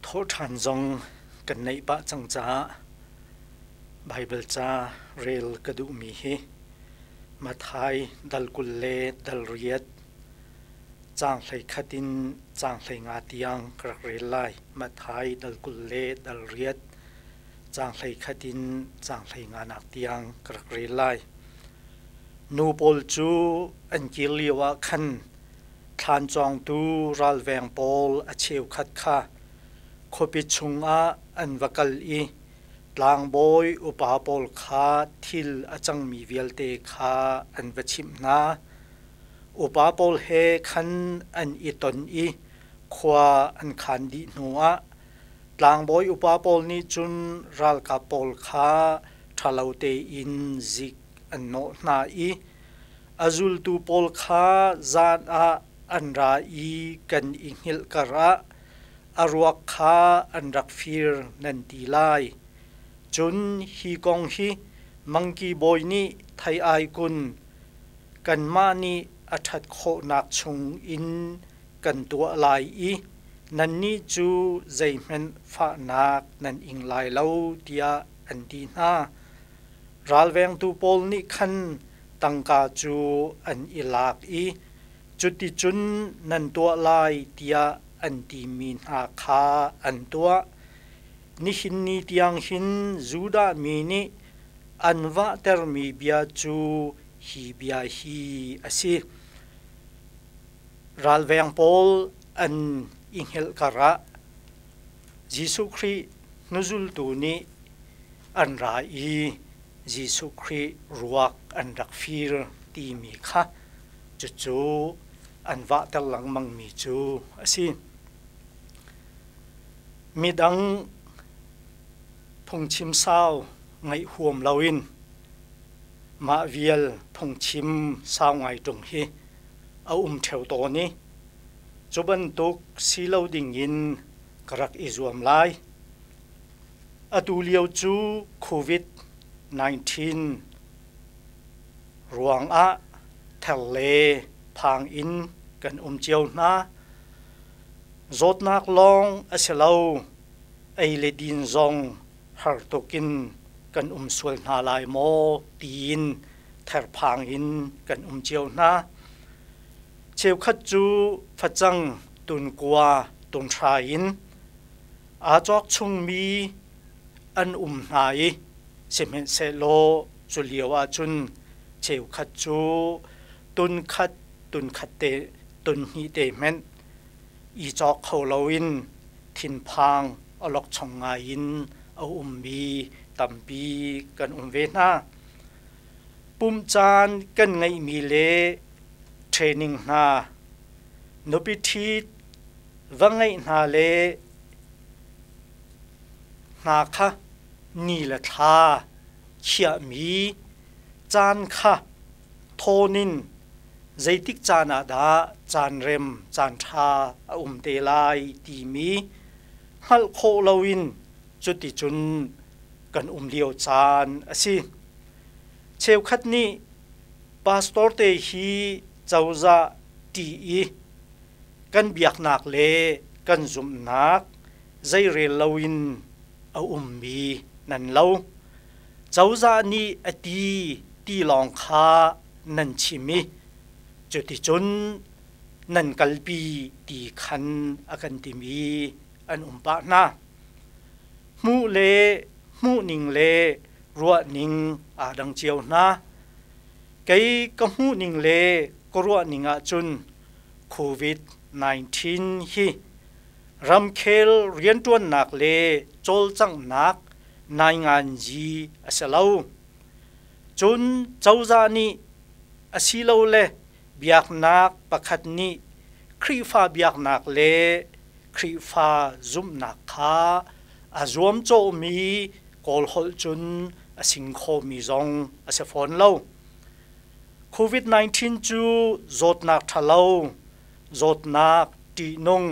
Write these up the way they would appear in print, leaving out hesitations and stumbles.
Thawhṭhan zong kan neih pah cang caah Baibal ca rel ka duhmi hi Matthai dal 20 le dal 8 caang 11 in caang 15 tiang ka rak rel lai. Matthai dal 20 le dal 8 caang 11 in caang 15nak tiang ka rak rel lai. Nu pawl cu an kir lioah khan thlan cawngtu ralveng pawl a cheukhat kha khuapi chungah an va kal i tlangbawi upa pawl kha thil a cangmi vialte kha an va chimh hna. Upa pawl he khan an i ton i khua an khaan dih hnuah tlangbawi upa pawl nih cun ralkap pawl kha ṭhalo tein zik an nawh hna i a zultu pawl kha zan ah an ra i kan i hngilh karah a ruak kha an rak fir nan ti lai. Cun hi kong hi mangki bawi nih thei ai kun, kanmah nih a ṭhat khawhnak chung in kan tuah lai i nannih cu zeihmanh fahnak nan ing lai lo, tiah an ti hna. Ralvengtu pawl nih khan tangka cu an i lak i cuticun nan tuah lai tiah an timi hna kha an tuah. Nihin ni tiang hin Judah mi nih an vahtermi bia cu hi bia hi a si. Ralveng pawl an i hngelh karah Jesuh Khrih hnuzultu nih an ra i Jesuh Khrih ruak an rak fir timi kha cucu an vahter lengmangmi cu a si. Midang phungchim sau ngaih huam loin mah vial phungchim sau ngai ṭung hi a um ṭheo tawn i cu bantuk si lo dingin ka rak i zuam lai. Atu lio cu COVID-19 ruangah ther le phang in kan um cio hna. Zawtnak lawng a si lo, ei le din zong har tuk in kan um sual hna lai maw tiin therphang in kan um cio hna. Cheukhat cu facang tunkua tunhra in aa cawk chungmi an um hna i sihmanhsehlaw cu lio ahcun cheukhat cu tunkhat tunkhat te tunhnih te hmanh i cawk kho loin thinphang awlokchong ngai in a ummi tampi kan um ve hna. Pumh caan kan ngeihmi le training hna, nupi ṭhit va ngeih hna le hna kha ni le thla khiahmi caan kha thawn in zeitik caan ah dah caan rem caan ṭha a um te lai timi hngalh khawh loin cuticun kan um lio caan a si. Cheukhat nih pastor te hi cozah ṭih i kan biaknak le kan zumhnak zeirel loin a ummi nan lo. Cozah nih a ti ti lawng kha nan chim i cuticun nan kalpi ti khan a kan timi an um pah hna. Hmuh le hmuhning le ruahning aa dang cio hna. Kei ka hmuhning le ka ruahning ahcun COVID-19 hi ramkhel rianṭuannak le cawlcanghnak nainganzi a si lo. Cun cozah nih asilole biaknak pakhat nih Khrihfa biaknak le Khrihfa zumhnak kha a zuamcawhmi Kawlholh cun a sing khomi zong a si fawn lo. COVID-19 cu zawtnak ṭhalo, zawtnak ṭihnung,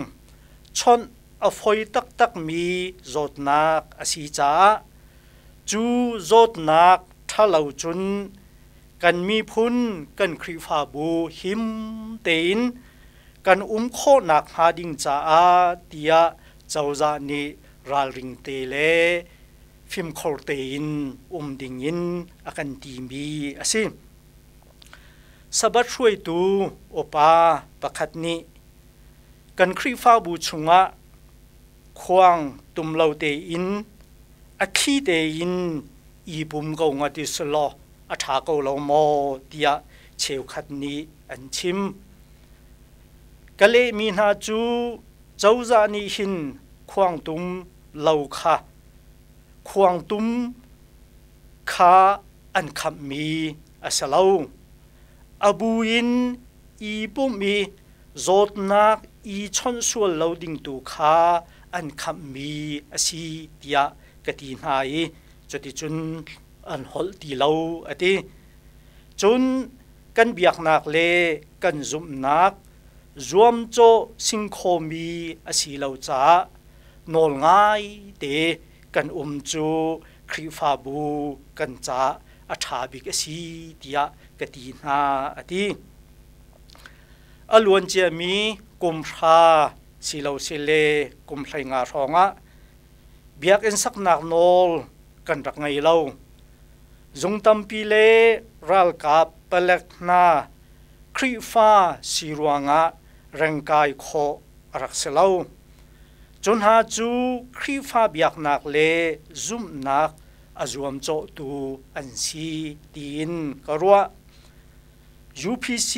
chawnh a foi taktakmi zawtnak a si caah cu zawtnak ṭhalo cun kan miphun kan Khrihfabu him tein kan um khawhnak hnga ding caah tiah cozah nih ralring te le fimkhor tein um dingin a kan timi a si. Sabbath hruaitu upa pakhat nih kan Khrihfabu chungah khuang tum lo tein a thli tein i pum ko ngat i selaw a ṭha ko lo maw tiah cheukhat nih an chim. Ka lehmi hna cu cozah nih hin khuangtum lo kha khuangtum kha an khamhmi a si lo. A bu in i pumh i zawtnak i chawnh sual lo ding tu kha an khamhmi a si tiah ka ti hna i cuticun an holh ti lo a ti. Cun kan biaknak le kan zumhnak zuamcawh singkhaw-mi a si lo caah nawl ngai te kan um cu Khrihfabu kan caah a ṭha bik a si tiah ka ti hna a ti. A luan ciami kum hra silosile kum 15 hrawngah biakinn saknak nawl kan rak ngei lo. Zung tampi le ralkap palek hna Khrihfa si ruangah rengkai khawh a rak si lo. Cu hna cu Khrihfa biaknak le zumhnak a zuamcawhtu an si tiin ka ruah. UPC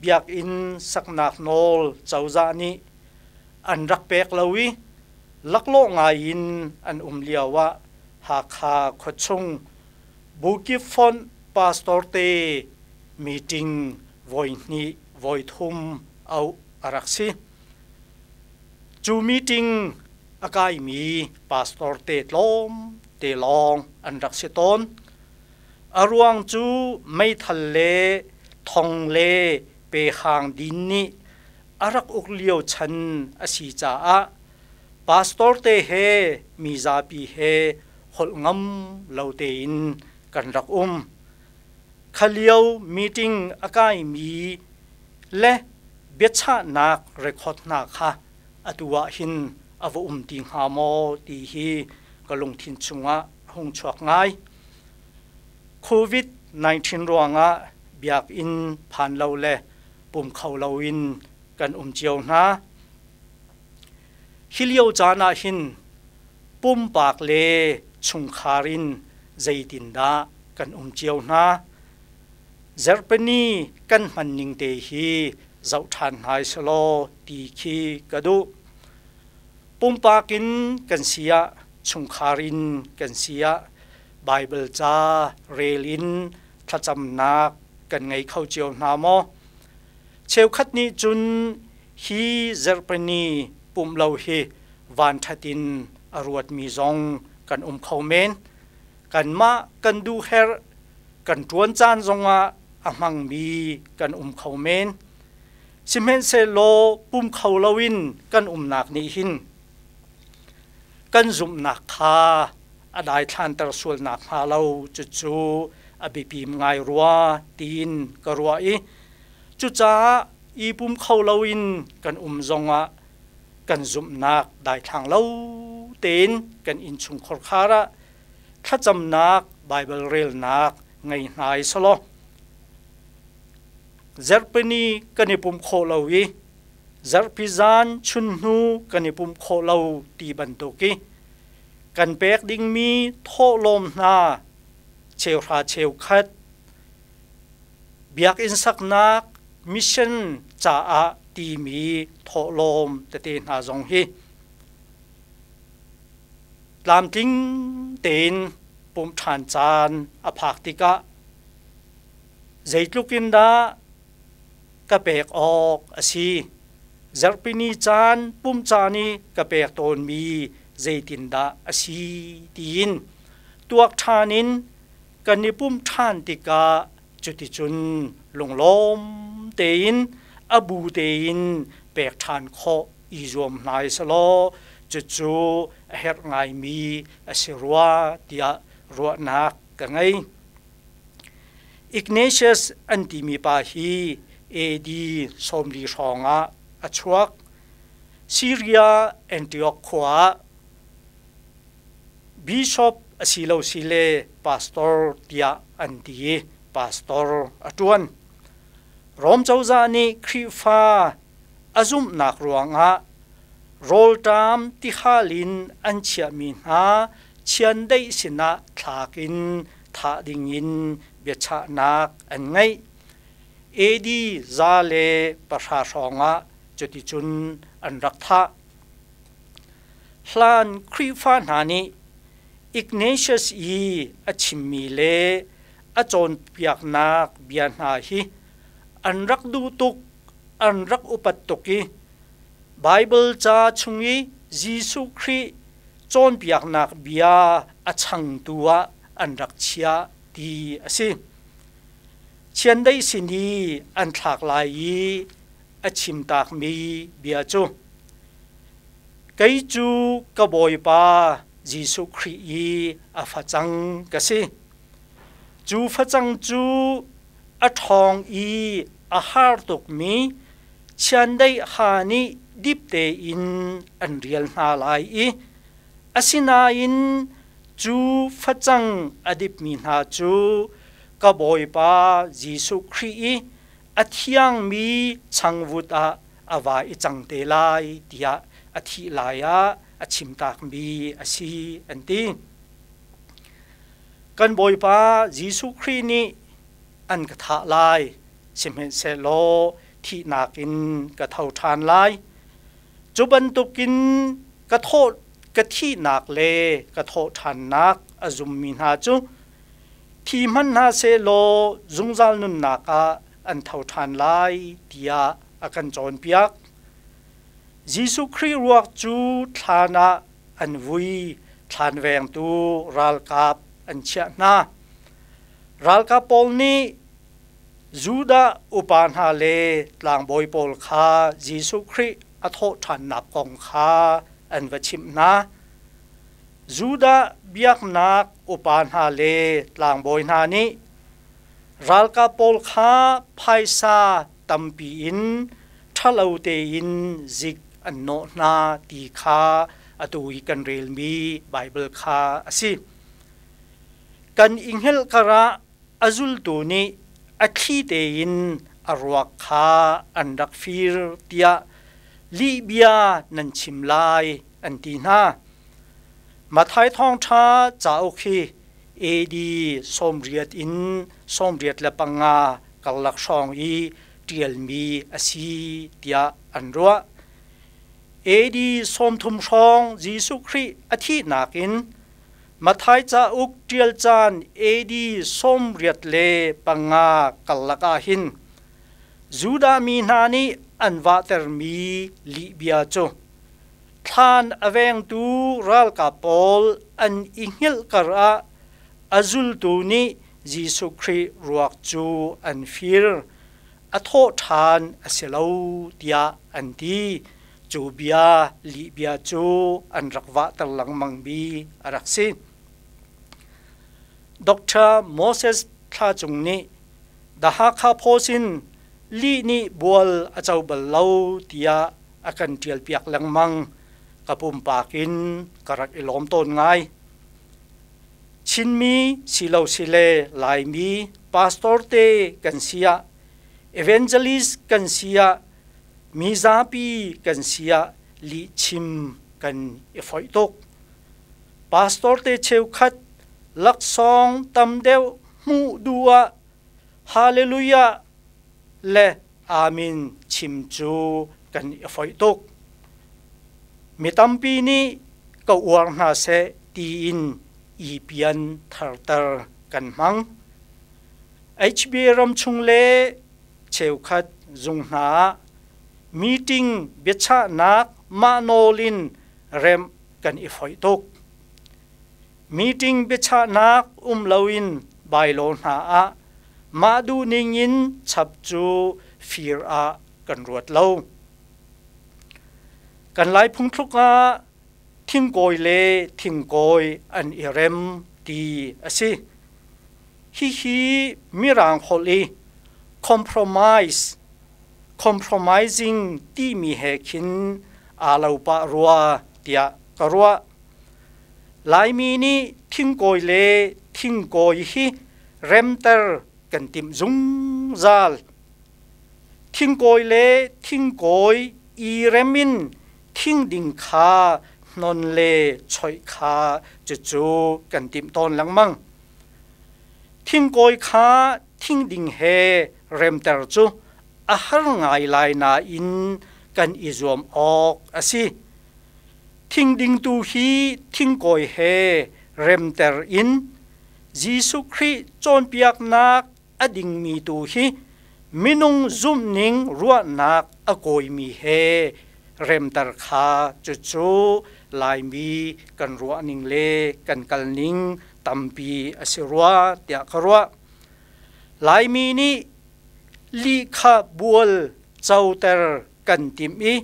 biakinn saknak nawl cozah nih an rak pek lo i laklawh ngai in an um lioah Hakha khuachung Bukip fonh pastor te meeting voihnih voithum auh a rak si. Cu meeting a kaimi pastor te tlawm te lawng an rak si tawn. A ruang cu meithal le thong le pehang din nih a rak uk lio chan a si caah pastor te he mizapi he holh ngam lo tein kan rak um. Kha lio meeting a kaimi le biachahnak record hna kha atu ah hin a va um ti hnga maw ti hi ka lungthin chungah a hung chuak ngai. COVID-19 ruangah biakinn phan lo le pum kho loin kan um cio hna. Hi lio caan ah hin pumpak le chungkhar in zeitindah kan um cio hna? Zarhpini kan hman ning te hi zoh ṭhan hna selaw ti khi ka duh. Pumpak in kan si ah, chungkhar in kan si ah Baibal ca rel in thlacamnak kan ngei kho cio hna maw? Cheukhat nih cun hi zarhpini pumh lo hi vanṭhat in a ruatmi zong kan um kho men. Kanmah kan duh herh, kan ṭuan caan zongah a hmangmi kan um kho men. Sihmanhsehlaw pum kho loin kan umnak nih hin kan zumhnak kha a daithlanter sual nakhnga lo cucu a biapi ngai rua tiin ka ruah i cucaah i pum kho loin kan um zongah kan zumhnak daithlang lo tein kan innchungkhar khar ah thlacamnak Baibal relnak ngei hna i selaw zarhpini kan i pumh khawh lo i zarhpi zan chun hnu kan i pumh khawh lo ti bantuk i kan pek dingmi thawhlawm hna cheuhra cheukhat biakinn saknak mission caah timi thawhlawm tete hna zong hi tlamtling tein pumh ṭhan caan a phak tikah zeitluk in dah ka pek awk a si. Zarhpini caan pumh caan i ka pek tawnmi zeitindah a si tiin tuak ṭhan in kan i pumh ṭhan tikah cuticun lunglawm tein a bu tein pek ṭhan khawh i zuam hna selaw cucu a herh ngaimi a si rua tiah ruahnak ka ngei. Ignatius an timi pa hi AD 40 hrawngah a chuak. Syria Antioch khua ah bishop asilo sile pastor tiah an ti i pastor a ṭuan. Rom cozah nih Khrihfa a zumhnak ruangah rawlṭam tihal in an chiahmi hna chiandeih sinah thlak in thah dingin biachahnak an ngeih. AD 110 hrawngah cuticun an rak thah. Hlan Khrihfa hna nih Ignatius i a chimmi le a cawnpiaknak bia hna hi an rak duh tuk, an rak upat tuk i Baibal ca chung i Jesuh Khrih cawnpiaknak bia a changtu ah an rak chiah ti a si. Chiandeih sin i an thlak lai i a chimtakmi bia cu, Kei cu ka Bawipa Jesuh Khrih i a facang ka si. Cu facang cu a ṭhawng i a har tukmi chiandeih ha nih dip tein an rial hna lai i asinain cu facang a dipmi hna cu ka Bawipa Jesuh Khrih i a thiangmi changvut ah a va i cang te lai tiah a thih lai ah a chimtakmi a si an ti. Kan Bawipa Jesuh Khrih nih an ka thah lai, sihmanhsehlaw thihnak in ka tho ṭhan lai. Cu bantukin ka thawh ka thihnak le ka thawhṭhannak a zummi hna cu thi hmanh hna sehlaw zungzal nunnak ah an tho ṭhan lai tiah a kan cawnpiak. Jesuh Khrih ruak cu thlan ah an vui, thlan vengtu ralkap an chiah hna. Ralkap pawl nih Judah upa hna le tlangbawi pawl kha Jesuh Khrih a thawhṭhannak kong kha an va chimh hna. Judah biaknak upa hna le tlangbawi hna nih ralkap pawl kha phaisa tampi in ṭhalo tein zik an nawh hna ti kha atu i kan relmi Baibal kha a si. Kan i hngelh karah a zultu nih a thli tein a ruak kha an rak fir tiah lihbia nan chim lai an ti hna. Matthai Thawngṭha cauk hi AD 80 in 85 karlak hrawng i ṭialmi a si tiah an ruah. AD 30 hrawng Jesuh Khrih a thihnak in Matthai cauk ṭial caan AD 85 karlak ah hin Judah mi hna nih an vahtermi lihbia cu thlan a vengtu ralkap pawl an i hngilh karah a zultu nih Jesuh Khrih ruak cu an fir. A thawh ṭhan a si lo tiah an ti. Cu bia lihbia cu an rak vahter lengmangmi a rak si. Dr. Moses Thla Cung nih The Hakha Post in lih nih bual a co bal lo tiah a kan ṭialpiak lengmang. Ka pumpak in ka rak i lawm tawn ngai. Chinmi silo sile Laimi pastor te kan si ah, evangelist kan si ah, mizapi kan si ah lihchim kan i foih tuk. Pastor te cheukhat laksawng tam deuh hmuh duh ah hallelujah le amen chim cu kan i foih tuk. Mi tampi nih ka uar hna seh tiin i pian tharter kan hmang. HB ram chung le cheukhat zung hna ah meeting biachahnak mah nawl in remh kan i foih tuk. Meeting biachahnak um loin bylaw hna ah mah duhning in chap cu fir ah kan ruat lo. Kan Lai phungthluk ah thingkawi le thingkawi an i rem ti a si. Hihi Mirang holh i compromise, compromising timi he khin aa lo pah rua tiah ka ruah. Laimi nih thingkawi le thingkawi hi remter kan timh zungzal. Thingkawi le thingkawi i rem in thingding kha hnon le choih kha cucu kan timh tawn lengmang. Thingkawi kha thingding he remter cu a har ngai lai nain kan i zuam awk a si. Thingding tu hi thingkawi he remter in Jesuh Khrih cawnpiaknak a dingmi tu hi minung zumhning ruahnak a kawimi he remter kha cucu Laimi kan ruahning le kan kalning tampi a si rua tiah ka ruah. Laimi nih lih kha bual coter kan timh i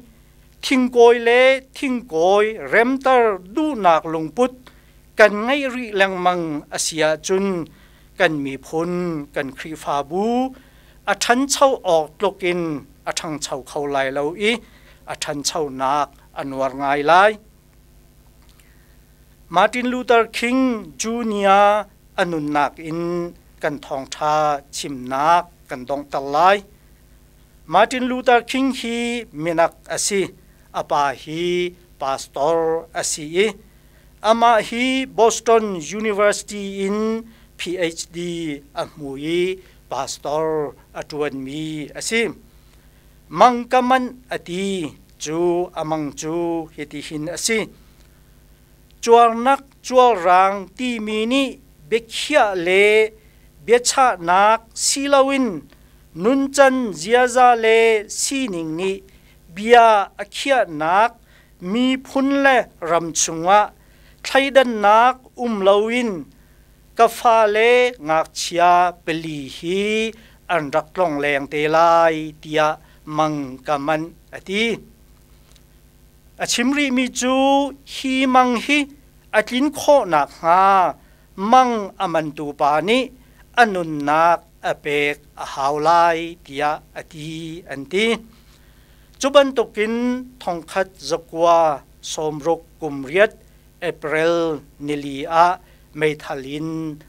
thingkawi le thingkawi remter duhnak lungput kan ngeih rih lengmang a si ahcun kan miphun kan Khrihfabu a ṭhancho awk tluk in a ṭhangcho kho lai lo i a ṭhanchonak a nuar ngai lai. Martin Luther King Jr. a nunnak in kan thawngṭha chimnak kan donghter lai. Martin Luther King hi minak a si. A pa hi pastor a si i Amah hi Boston University in PhD a hmu i pastor a ṭuanmi a si. Mang ka manh a ti cu a mang cu hitihin a si. Cuarnak cualrang timi nih biakhiah le biachahnak si loin nuncan ziaza le sining nih bia a khiahnak miphun le ram chungah thleidannak um loin ka fale ngakchia pali hi an rak tlongleng te lai tiah mang ka manh a ti. A chim rihmi cu hi mang hi a tlin khawh nakhnga mang a mantu pa nih a nunnak a pek a hau lai tiah a ti an ti. Cu bantukin thongkhat zakua sawmruk kum riat April nili ah meithal in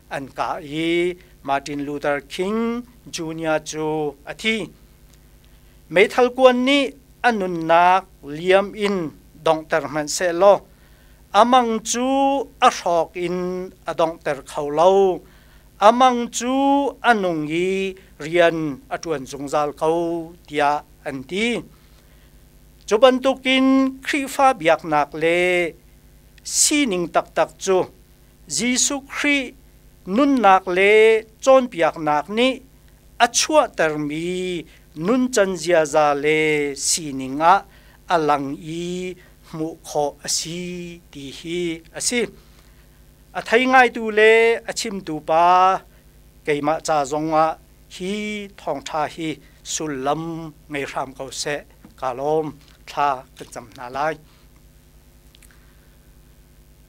an kah i Martin Luther King Jr. cu a thi. Meithal kuan nih a nunnak liam in donghter hmanh sehlaw a mang cu a hrawk in a donghter kho lo. A mang cu a nung i rian a ṭuan zungzal ko tiah an ti. Cu bantukin Khrihfa biaknak le sining taktak cu Jesuh Khrih nunnak le cawnpiaknak nih a chuahtermi nuncan ziaza le sining ah a lang i hmuh khawh a si ti hi a si. A thei ngaitu le a chimtu pa keimah ca zongah hi thawngṭha hi sullam ngei hram ko seh. Kaa lawm. Thla kan cam hna lai.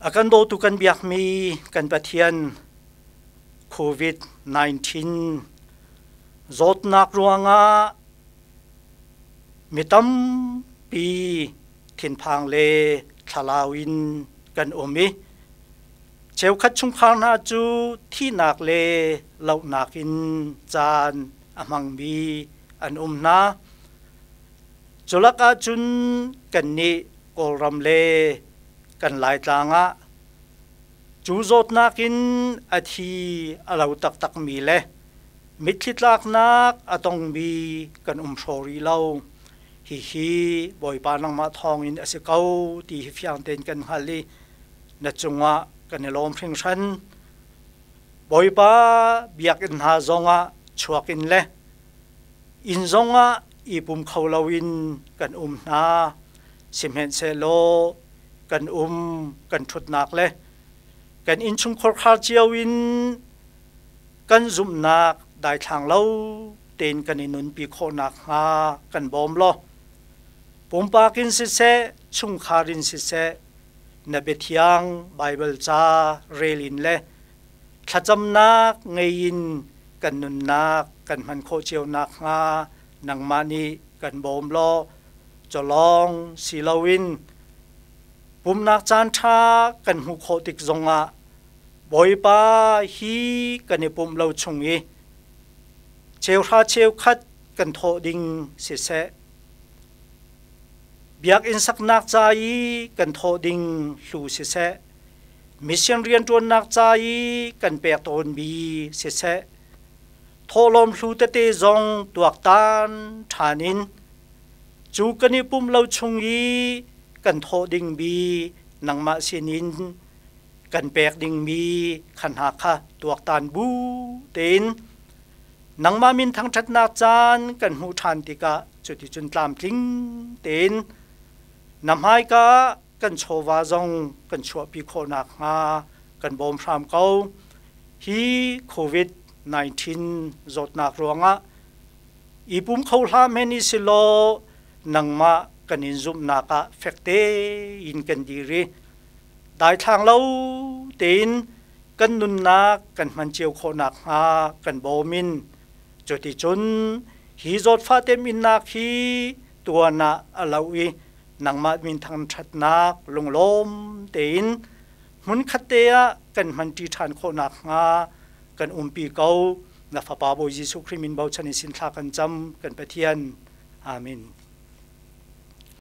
A kan dawtu kan biakmi kan Pathian COVID-19 zawtnak ruangah mi tampi thinphang le thlalau in kan um i cheukhat chungkhar hna cu thihnak le lohnak in caan a hmangmi an um hna. Culak ahcun kannih Kawlram le kan Laitlang ah cu zawtnak in a thi a lo taktakmi le mitthli tlaknak a tongmi kan um hraw rih lo. Hihi Bawipa nangmah thawngin a si ko ti hi fiang tein kan hngalh i na cungah kan i lawm hringhran. Bawipa biakinn hna zongah chuak in le inn zongah i pum kho loin kan um hna. Sihmanhsehlaw kan um kan ṭhutnak le kan innchungkhar khar cio in kan zumhnak daithlang lo tein kan i nunpi khawh nakhnga kan bawm law pumpak in siseh chungkhar in siseh na biathiang Baibal ca rel in le thlacamnak ngei in kan nunnak kan hman khawh cio nakhnga nangmah nih kan bawm law. Culawng si loin pumnak caan ṭha kan hmuh khawh tik zongah Bawipa hi kan i pumh lo chung i cheuhra cheukhat kan thawh ding siseh, biakinn saknak ca i kan thawh ding hlu siseh, mission rianṭuannak ca i kan pek tawnmi siseh, thawhlawm hlu tete zong tuaktan ṭhan in cu kan i pumh lo chung i kan thawh dingmi nangmah sinin kan pek dingmi kha hna kha tuaktan bu tein nangmah min thangṭhatnak caan kan hmuh ṭhan tikah cuticun tlamtling tein na hmaika kan chawva zong kan chuahpi khawh nakhnga kan bawm hram ko. Hi COVID-19 zawtnak ruangah i pum kho hlah men i silaw nangmah kan in zumhnak ah fek tein kan dir i daithlang lo tein kan nunnak kan hman cio khawh nakhnga kan bawm in cuticun hi zawtfah teminnak hi tuan ah a lo i nangmah min thangṭhatnak lunglawm tein hmunkhat te ah kan hmanṭi ṭhan khawh nakhnga kan umpi ko. Na Fapa Bawi Jesuh Khrih min bochan in sin thla kan cam, kan Pathian. Amen.